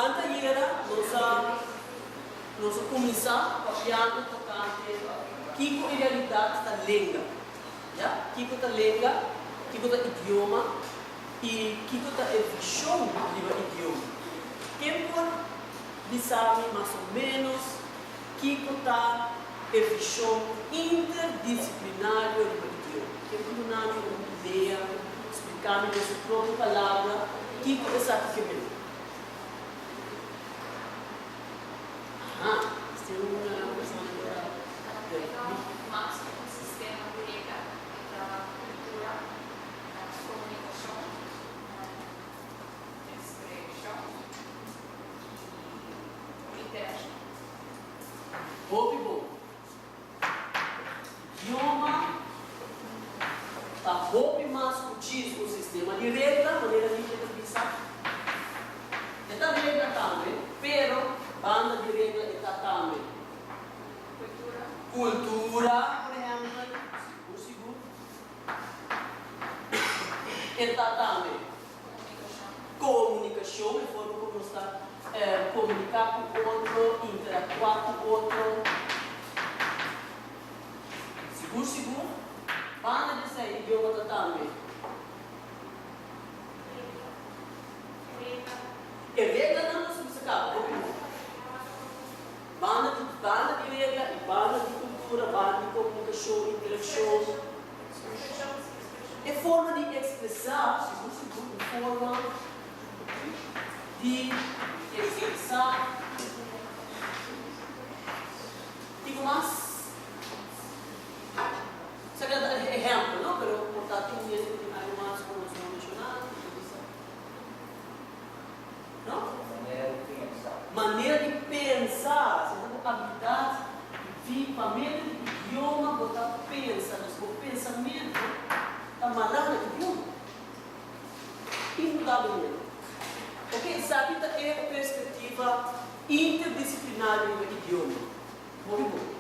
Antayera nos a nos a kuminsá papiando tokante kiko en realidat ta lenga. Ya, kiko ta lenga, kiko ta idioma i kiko ta e vishon riba idioma. Ken por bisa mi mas o ménos kiko ta e vishon interdisiplinario riba idioma? Ken por duna mi un idea, splika mi den su propio palabra kiko esaki ke mester? Aha, si un persona ku ta. Mas ku un sistema di regla, e ta kultura, komunikashon, ekspreshon i interakshon. Hopi bon. Idioma ta hopi mas ku djis un sistema di regla, manera Lidia ta bisa. E ta regla tambe, pero banda di regla e ta tambe. Kultura. Kultura, por ehèmpel, sigur sigur. E ta tambe. Komunikashon. Komunikashon, e forma ku nos ta komuniká ku otro, interaktuá ku otro. Sigur sigur, banda di esei idioma ta tambe. Regla. E reglanan nos a bisa kaba hopi bon. Banda di banda di regla i banda di kultura, banda di komunikashon, interakshon. E forma di ekspresá, sigur sigur un forma di ekspresá. Kiko mas? Esaki ta ehèmpel, no? Pero por ta tin hende ku tin algu mas ku nos no a menshoná, ku ta bisa. No? Manera di pensa. Manera di pensa. Si ta bo abilidat di pa medio di idioma bo ta pensa. Dus bo pensamentu ta mará na idioma. Indudablemente. Ok, esaki ta e perspektiva interdisiplinario riba idioma. Hopi bon.